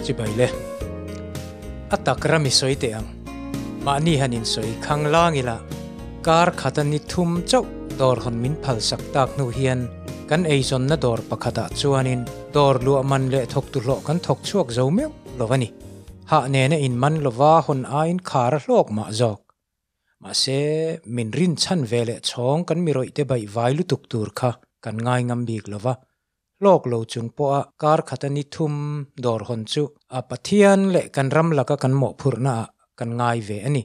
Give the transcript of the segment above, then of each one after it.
Chibai le. A tak ram i sawi teh ang. Mahni han insawi khang lang ila, kar khata ni thum chauh dawr hawn min phal sak tak hnu hian kan eizawnna dawr pakhatah chuanin dawr luah man leh thawktu hlawh kan thawk chhuak zo meuh lo a ni. Hah nena inman lova hawn aiin khar a hlawk mah zawk. Mahse, min rinchhan ve leh chhawng kan mi rawih te baih vai lutuk tur kha kan ngai ngam bik lo va. Hlawk lo chung pawha kar khata ni thum dawr hawn chu a Pathian leh kan ram laka kan mawhphurhna ah kan ngai ve a ni.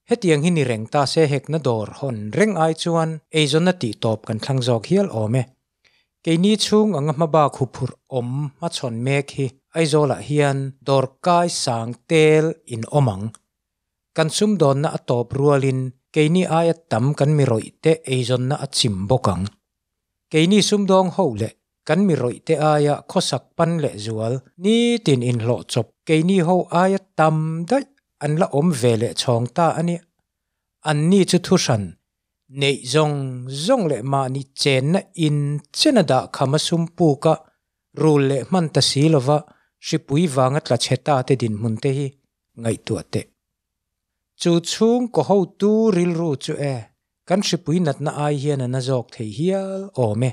Hetiang hi ni reng ta se hekna dawr hawn reng ai chuan eizawnna tih tawp kan thlang zawk hial awm e. Keini chhung anga hmabak huphurh awm hmachhawn mek hi Aizawlah hian dawr kai sang tel in awm ang. Kan sumdawnna a tawp rualin keini aia tam kan mi rawih te eizawnna a chim bawk ang. Keini sumdawng ho leh kan mi rawih te aia khawsak pan leh zual nitin inhlawh chawp keini ho aia tam daih an la awm ve leh chhawng ta a nia. Anni chu thuhran neih zawng zawng leh mahni chenna in chena dah kham a sum puk a rul leh hman ta si lova hripui vanga tla chhe ta te dinhmun te hi ngaihtuah teh. Chu chhung kaw hotu rilru chu e, kan hripui natna ai hian a na zawk thei hial awm e.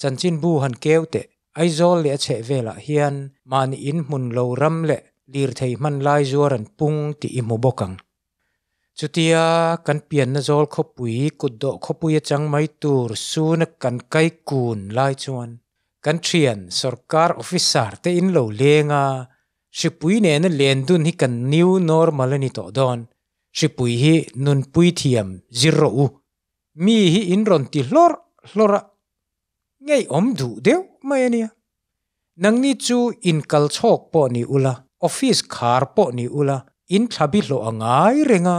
Chanchinbu han keu teh, Aizawl leh a chheh velah hian mahni in hmun lo ram leh lirthei hman lai zuar an pung tih i hmu bawk ang. Chutia kan pianna zawl khawpui kutdawh khawpui atang mai tur suna kan kai kun lai chuan kan thian sorkar officer te in lo leng a, Hripui nena len dun hi kan new normal a ni tawh dawn. Hripui hi nunpui thiam zir rawh u. Mi hi in rawn ti hlawrh hlawrh a, ngeiawm duh deuh mai a nia. Nangni chu in kal chhawk pawh ni ula, office khar pawh ni ula, in thlabi hlawh a ngai reng a,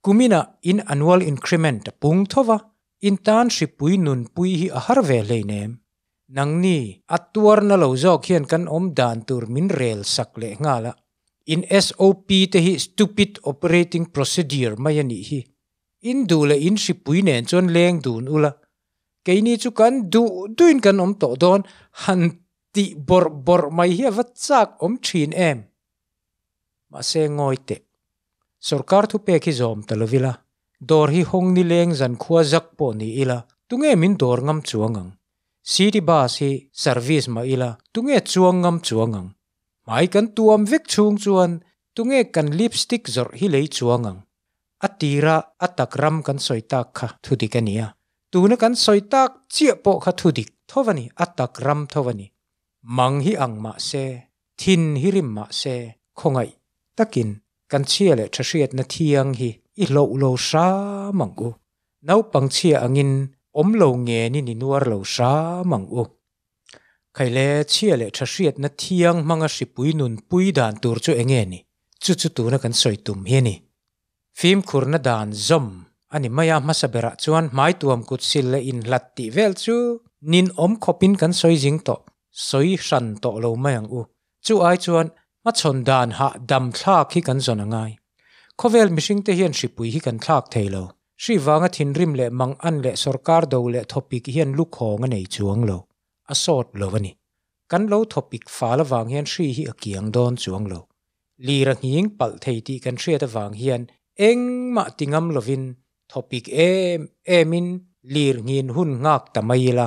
kuminah in annual increment a pung tho va, in tan hripui nunpui hi a har ve hleinem. Nangni, a tuarna lo zawk hian kan awm dan tur min rel sak leh nghal a. In SOP te hi stupid operating procedure mai a nih hi. In duh leh in hripui nen chuan leng dun ula. Keini chu kan duh duhin kan awm tawh dawn, han tih bawrh bawrh mai hi a va chak awm thin em? Mahse ngawi teh. Sorkar thupek hi zawm ta lovila, dawr hi hawng nileng zankhua zak pawh ni ila, tunge min dawr ngam chuang ang? City bus hi service mah ila, tunge chuang ngam chuang ang? Hmai kan tuam vek chhung chuan tunge kan lipstick zawrh hi lei chuang ang? A tira a tak ram kan sawi tak kha thudik a ni a, tuna kan sawi tak chiah pawh kha thudik tho a ni, a tak ram tho a ni. Mang hi ang mah se, Thin hi rim mah se, khawngaih takin kan chhia leh tha hriatna thiang hi i hloh lo hram ang u. Naupang chhia angin awm lo ngenin i nuar lo hram ang u. Khaile chhia leh tha hriatna thiang hmanga hripui nunpui dan tur chu enge ni? Chu chu tuna kan sawi tum hi a ni. Fimkhurna dan zawm a ni mai a, hmasa berah chuan hmaituam kut sil leh inhlat tih vel chu ninawm khawpin kan sawi zing tawh. Sawi hran tawh lo mai ang u. Chu ai chuan hmachhawn dan hah dam thlak hi kan zawn a ngai. Khawvel mihringte hian hripui hi kan thlak thei lo. Hri vanga thinrim leh mangan leh sawrkar do leh thawpik hian lukhawng a nei chuang lo. A sawt lo a ni. Kan lo thawpik fal avang hian hri hi a kiang dawn chuang lo. Lir a nghing palh thei tih kan hriat avang hian engmah ti ngam lovin thawpik em emin lir nghin hun nghak ta mai ila.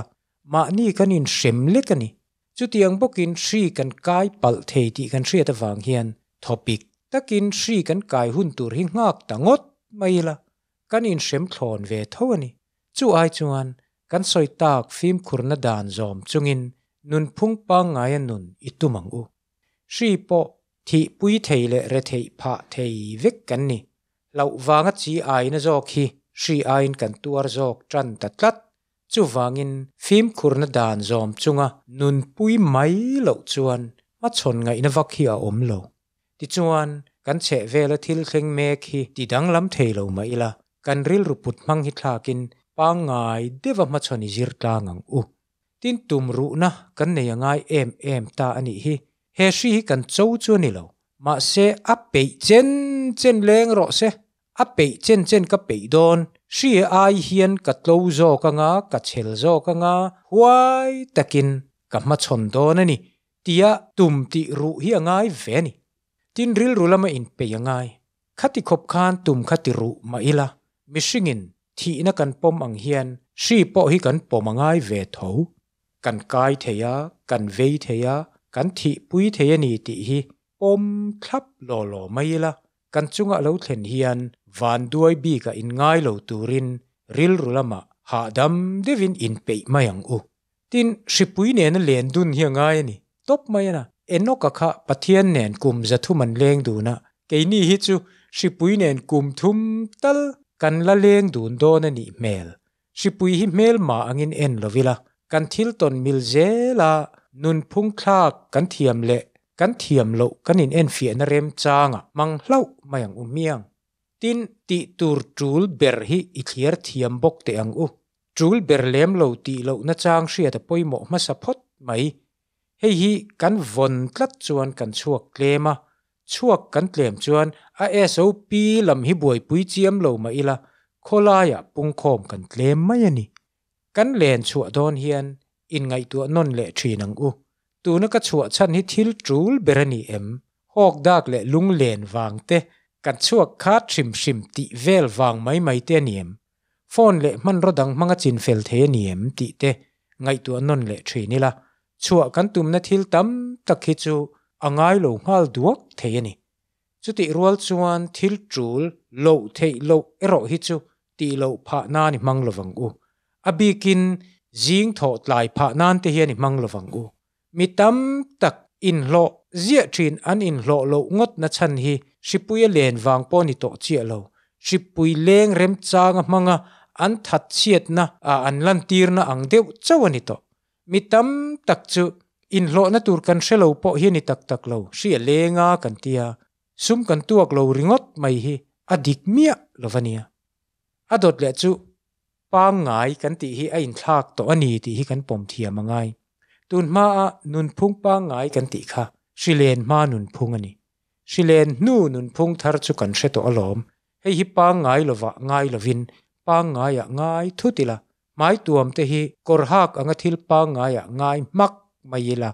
Mahni kan inhrem lek a ni. Chutiang bawkin hri kan kai palh thei tih kan hriat avang hian thawpik takin hri kan kai hun tur hi nghak ta ngawt mai ila, kan inhrem thlawn ve tho a ni. Chu ai chuan kan sawi tak fimkhurna dan zawm chungin nunphung pangngaia nun i tum ang u. Hri pawh thihpui thei leh retheih phah thei vek kan ni. Hlauh vanga chi aina zawk hi hri aiin kan tuar zawk tan ta tlat. Chuvangin fimkhurna dan zawm chunga nunpui mai loh chuan hmachhawn ngaihna vak hi a awm lo. Tichuan, kan chhehvela thil thleng mek hi ti danglam thei lo mah ila, kan rilru put hmang hi thlakin pangngai deuha hmachhawn i zir tlang ang u. Tin tum ruhna kan nei a ngai em em ta a nih hi. He hri hi kan cho chu a ni lo. Mahse a peih chen chen leng rawh se. A peih chen chen ka peih dawn. Hri ai hian ka tlo zawk anga, ka chhel zawk anga, huai takin ka hmachhawn dawn a ni. Tia tum tih ruh hi a ngai ve a ni. Tin rilru lama inpeih a ngai. Khati khawp khan tum kha ti ruh mah ila, mihringin thihna kan pawm ang hian hri pawh hi kan pawm a ngai ve tho. Kan kai thei a, kan vei thei a, kan thihpui thei a ni tih hi pawm thlap law law mai ila, kan chunga lo thlen hian vanduai bika inngai lo turin rilru lamah hahdam deuhin inpeih mai ang u. Tin, hripui nena len dun hi a ngai a ni. Tawp mai a na. Enoka kha Pathian nen kum 300 an leng dun a, keini hi chu hripui nen kum thum tal kan la leng dun dawn a nih hmel. Hripui hi hmelma angin en lo ila, kan thil tawn mil zela nunphung thlak kan thiam leh kan thiam loh kan inenfiahna remchanga hmang hlauh mai ang u hmiang. Tin, tih tur tul ber hi i thliar thiam bawk teh ang u. Tul ber lem lo tih loh nachang hriat a pawimawh hmasa phawt mai. Hei hi kan vawn tlat chuan kan chhuak tlem a, chhuak kan tlem chuan a SOP lam hi buaipui chiam lo mah ila khawlaiah pungkhawm kan tlem mai a ni. Kan len chhuah dawn hian inngaihtuah nawn leh thin ang u. Tuna ka chhuah chhan hi thil tul ber a ni em? Hawk dak leh lunglen vang te, kan chhuak khat hrim hrim tih vel vang mai mai te a ni em? Phone leh hmanraw dang hmanga chinfel thei a ni em tih te ngaihtuah nawn leh thin ila, chhuah kan tumna thil tam tak hi chu a ngai lo nghal duak thei a ni. Chutih rual chuan thil tul loh theih loh erawh hi chu tih loh phah nan i hmang lovang u. A bikin zing thawh tlai phah nan te hian i hmang lovang u. Mi tam tak inhlawh ziah thin an inhlawh loh ngawt na chhan hi hripui a len vang pawh ni tawh chiah lo. Hripui leng remchanga hmanga an that chhiatna ah an lantirna ang deuh chauh a ni tawh. Mi tam tak chu inhlawhna tur kan hre lo pawh hi a ni tak tak lo, hri a leng a kan ti a, sum kan tuak lo ringawt mai hi a dik miah lo va nia. A dawt leh chu pangngai kan tih hi a inthlak tawh a ni tih hi kan pawm thiam a ngai. Tun hmaa nunphung pangngai kan tih kha hrilen hma nunphung a ni. Hrilen hnu nunphung thar chu kan hre tawh alawm. Hei hi pangngai lovah ngai lovin pangngaiah ngai thut ila, hmaituam te hi kawr hak anga thil pangngaiah ngai hmak mai ila.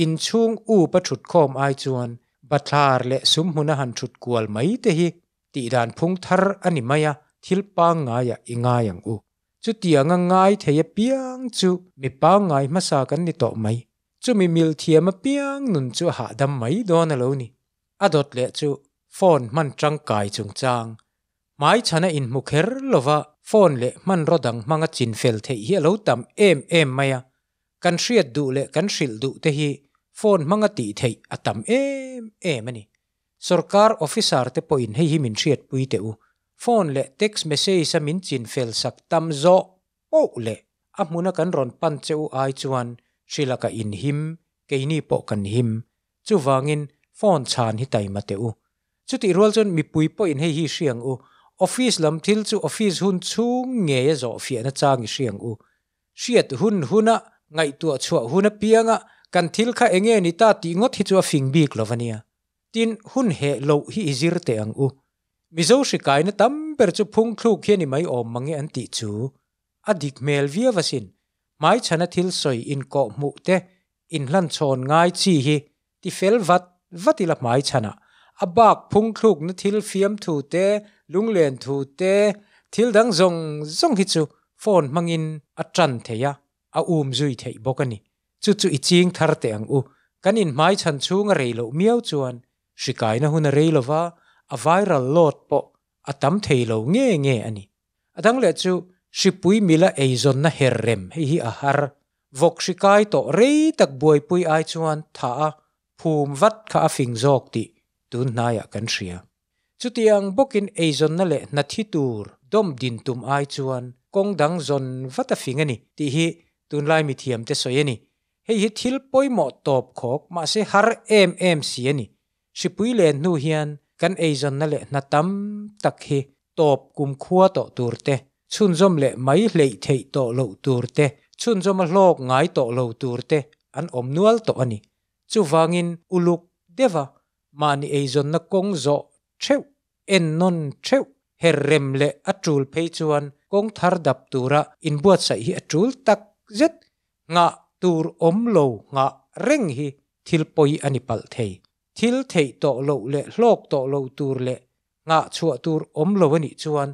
Inchhung up a thutkhawm ai chuan bathlar leh sumhmuna han thut kual mai te hi tihdan phung thar a ni mai a, thil pangngaiah i ngai ang u. Chutianga ngai thei apiang chu mi pangngai hmasa kan ni tawh mai. Chumi mil thiam apiang nun chu a hahdam mai dawn a lo ni. A dawt leh chu phone hman tangkai chungchang. Hmaichhana inhmu kher lova phone leh hmanraw dang hmanga chinfel theih hi a lo tam em em mai a. Kan hriat duh leh kan hrilh duh te hi phone hmanga tih theih a tam em em a ni. Sorkar officer te pawhin hei hi min hriatpui teh u. Phone leh text message a min chinfel sak tam zawh poh leh a hmuna kan rawn pan che u ai chuan hrilaka inhim, keini pawh kan him. Chuvangin phone chhan hi taima teh u. Chutih rual chuan mipui pawhin hei hi hriang u. Office lam thil chu office hun chhung ngei a zawh fiahna chang i hriang u. Hriat hun huna ngaihtuah chhuah hun apianga kan thil kha enge ni ta tih ngawt hi chu a fing bik lo ania. Tin, hun heh loh hi i zir teh ang u. Mizo hri kaina tam ber chu phungthluk hi a ni mai awm mange an tih chu a dik hmel viau asin. Hmaichhana thil sawi inkawh hmuh te inhlanchhawn ngai chi hi ti fel vat vat ila hmaichhanah a bak phungthlukna thil fiamthu te, lunglen thu te, thil dang zawng zawng hi chu phone hmangin a tan thei a, a um zui theih bawk a ni. Chu chu i ching thar teh ang u. Kan inhmaichhan chhung a rei loh miau chuan hri kaina hun a rei lova, a viral load pawh a tam thei lo nge nge a ni. A dang leh chu hripui mila eizawnna her rem hei hi a har. Vawk hri kai tawh rei tak buaipui ai chuan tha a phum vat kha a fing zawk tih tun hnaiah kan hria. Chutiang bawkin eizawnna leh hna thi tur dawm din tum ai chuan kawng dang zawn vat a fing a ni tih hi tunlai mithiamte sawi a ni. Hei hi thil pawimawh tawp khawk mahse har em em si a ni. Hripui len hnu hian kan eizawnna leh hna tam tak hi tawp kumkhua tawh tur te, chhunzawm leh mai hleih theih tawh loh tur te, chhunzawm a hlawk ngai tawh lo tur te an awm nual tawh a ni. Chuvangin uluk deuha mahni eizawnna kawng zawh theuh, ennawn theuh, her rem leh a tul phei chuan kawng thar dap tura inbuatsaih hi a tul tak zet. Nghah tur awm lo nghah reng hi. thil pawi a ni palh thei. Thil theih tawh loh leh hlawk tawh lo tur leh nghah chhuah tur awm lo a nih chuan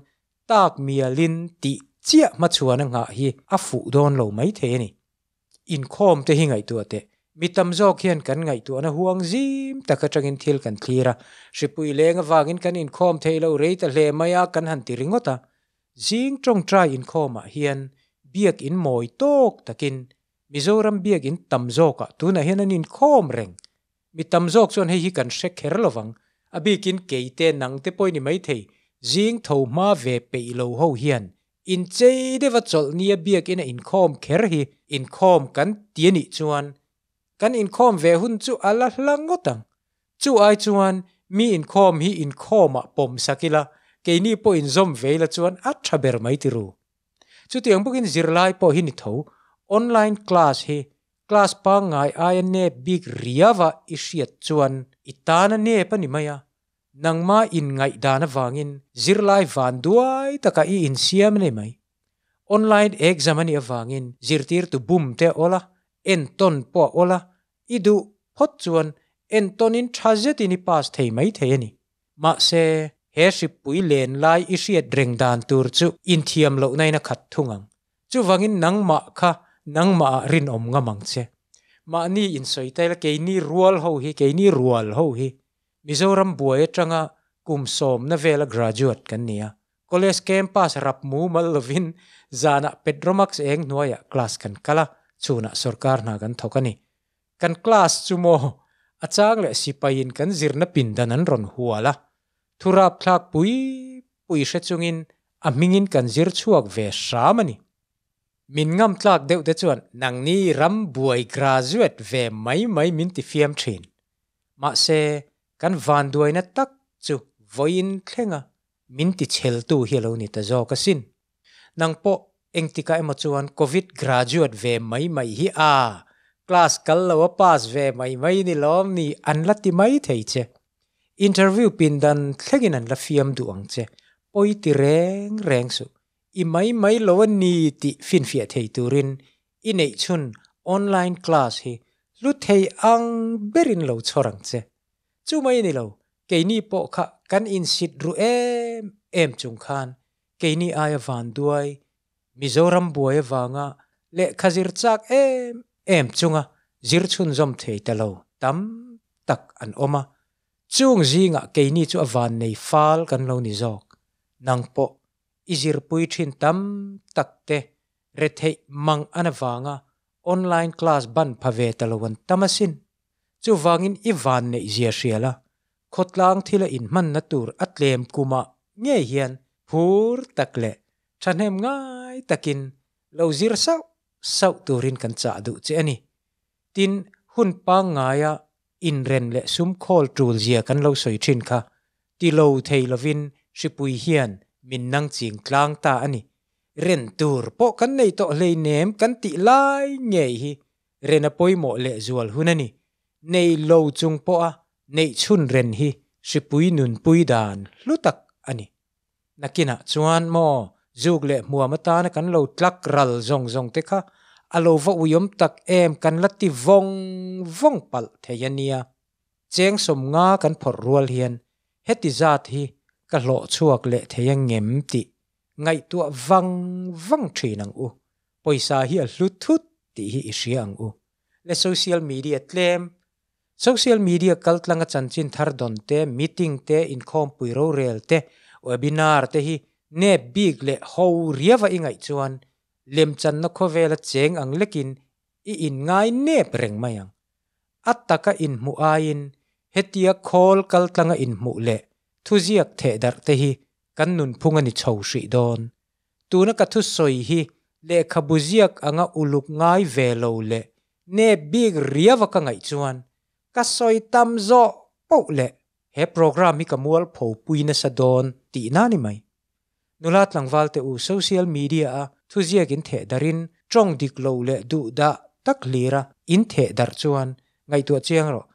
tak mialin tih chiah hmachhuana nghah hi a fuh dawn lo mai thei a ni. Inkhawm te hi ngaihtuah teh. Mi tam zawk hian kan ngaihtuahna huang zim tak atangin thil kan thlir a, hripui leng avangin kan inkhawm thei lo rei ta hle mai a kan han ti ringawt a. Zing tawngtai inkhawmah hian biakin mawi tawk takin Mizoram biakin tam zawkah tunah hian an inkhawm reng. Mi tam zawk chuan hei hi kan hre kher lovang, a bikin keite nangte pawh i ni maithei, zing tho hma ve peih lo ho hian Inchei deuha chawlh nia biakina inkhawm kher hi inkhawm kan ti a nih chuan kan inkhawm ve hun chu a la hla ngawt ang. Chu ai chuan mi inkhawm hi inkhawmah pawm sak ila, keini pawh inzawm ve ila chuan a tha ber mai ti ru. Chutiang bawkin zirlai pawh hi ni tho, online class hi class pangngai aia nep bik riava i hriat chuan i tan a nep a ni mai a, Nangmah inngaihdan avangin zirlai van duai takah i insiam a ni mai. Online exam a nih avangin zirtirtu bum te a awl a, entawn pawh a awl a, i duh phawt chuan entawnin tha zetin i pass thei mai thei a ni. Mahse, he hripui len lai i hriat reng dan tur chu inthiam lohna in a khat thung ang. Chuvangin nangmah kha nangmah ah rinawm ngam ang che. Mahni insawi ta ila keini rual ho hi, keini rual ho hi Mizoram buai atanga kum sawmna vela graduate kan ni a, college campus rap mumal lovin zanah Petromax eng hnuaiah class kan kal a, chhunah sorkar hna kan thawk a ni. Kan class chu maw a chang leh sipaiin kan zirna pindan an rawn hual a, thurap thlak pui pui hre chungin a hmingin kan zir chhuak ve hram a ni. Min ngam tlak deuh te chuan nangni ram buai graduate ve mai mai min ti fiam thin. Mahse, kan vanduaina tak chu vawiin thlenga min ticheltu hi a lo ni ta zawk asin. Nang pawh engtikah emaw chuan Covid graduate ve mai mai hi a, class kal lo a pass ve mai mai ni lawm ni an la ti mai thei che. Interview pindan thlengin an la fiam duh ang che, pawi ti reng reng suh. I mai mai lo a ni tih finfiah thei turin I neih chhun online class hi hlu thei ang berin lo chhawr ang che. Chu mai a ni lo, keini pawh kha kan insit ru em em chung khan keini aia vanduai, Mizoram buai avanga lehkha zir chak em em chunga zir chhunzawm thei ta lo tam tak an awm a, chung zingah keini chu a vannei fal kan lo ni zawk. Nang pawh i zirpui thin tam tak te retheih mang an avanga online class ban pha ve ta lo an tam asin. Chuvangin i van neih zia hria la, khawtlang thila inhmanna tur a tlem kumah ngei hian phur tak leh thahnem ngai takin lo zir sauh sauh turin kan chah duh che a ni. Tin, hun pangngaia inren leh sum khawl tul zia kan lo sawi thin kha ti lo thei lovin hripui hian min nang ching tlang ta a ni. Ren tur pawh kan nei tawh hleinem kan tih lai ngei hi ren a pawimawh lehzual hun a ni. Nei lo chung pawha neih chhun ren hi hripui nunpui dan hlu tak a ni. Nakinah chuan maw zuk leh hmuam atana kan lo tlak ral zawng zawng te kha a lo va uiawm tak em kan la ti vawng vawng palh thei a nia. Cheng sawmnga kan phawrh rual hian heti zat hi ka hlawh chhuak leh thei a ngem tih ngaihtuah vang vang thin ang u. Pawisa hi a hlu thut tih hi i hria ang u. Le social media tlem Social media kaltlanga chanchin thar dawn te, meeting te, inkhawmpui rorel te, webinar te hi nep bik leh ho riava i ngaih chuan lemchanna khawvela cheng ang lekin i inngai nep reng mai ang. A taka inhmuh aiin hetia khawl kaltlanga inhmuh leh thuziak thehdarh te hi kan nunphung a ni chho hrih dawn. Tuna ka thusawi hi lehkhabu ziak anga uluk ngai ve lo leh nep bik riava ka ngaih chuan ka sawi tam zawh poh leh he program hi ka mualpho pui nasa dawn tihna ni mai. Nula tlangval te u social media a thuziak in theh darhin tawng dik lo leh duh dah tak hlira in theh darh chuan ngaihtuah chiang rawh.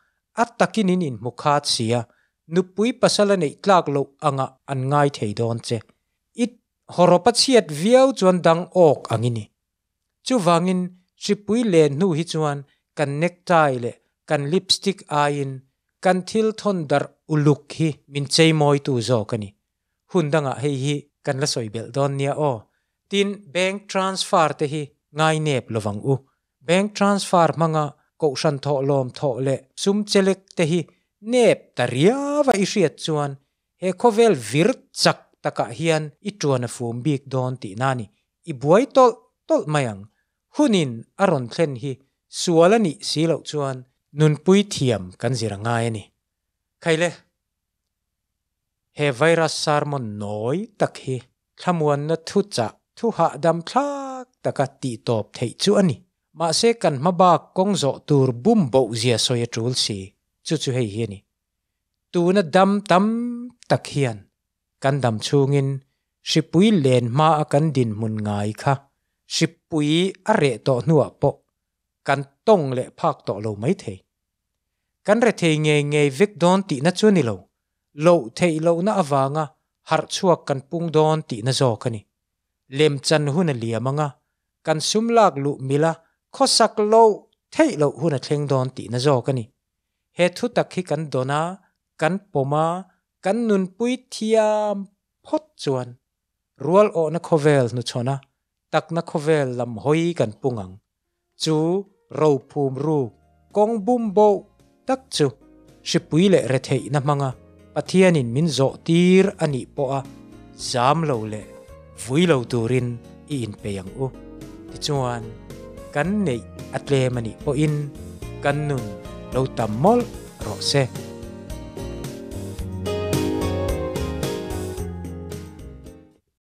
A takin in inhmu khat sia, nupui pasal a neih tlak loh angah an ngai thei dawn che. I hawrawp a chhiat viau chuan dang awk ang i ni. Chuvangin hripui len hnu hi chuan kan necktie leh kan lipstick aiin kan thil thawn darh uluk hi min cheimawitu zawk a ni. Hun dangah hei hi kan la sawi belh dawn nia aw. Tin, bank transfer te hi ngai nep lovang u. Bank transfer hmanga kohhran thawhlawm thawh leh sum chelek te hi nep ta riau a i hriat chuan he khawvel vir chak takah hian i tuan a fum bik dawn tihna a ni. I buai tawlh tawlh mai ang. Hunin a rawn thlen hi sual a nih si loh chuan nunpui thiam kan zir a ngai a ni. Khaile, he virus sermon nawi tak hi thlamuanna thu chah thu hahdam thlak taka tihtawp theih chu a ni. Mahse kan hma bak kawng zawh tur bum boh zia sawi a tul si. Chu chu hei hi a ni. Tuna dam tam tak hian kan dam chhungin hripui len hma a kan dinhmun ngai kha hripui a reh tawh hnuah pawh kan tawng leh phak tawh lo maithei. Kan rethei ngei ngei vek dawn tihna chu a ni lo, loh theih lohna avanga harh chhuak kan pung dawn tihna zawk a ni. Lemchan hun a liam anga kan sum lak luh mila khawsak loh theih loh hun a thleng dawn tihna zawk a ni. He thu tak hi kan dawn a, kan pawm a, kan nunpui thiam phawt chuan rual awhna khawvel hnuchhawn a, takna khawvel lam hawi kan pung ang. Chu rophum ruk kawng bum boh tak chu hripui leh retheihna hmanga Pathianin min zawh tir a nih pawha zam lo leh vui lo turin i inpei ang u. Tichuan, kan neih a tlem a nih pawhin kan nun lo tam mawlh rawh se.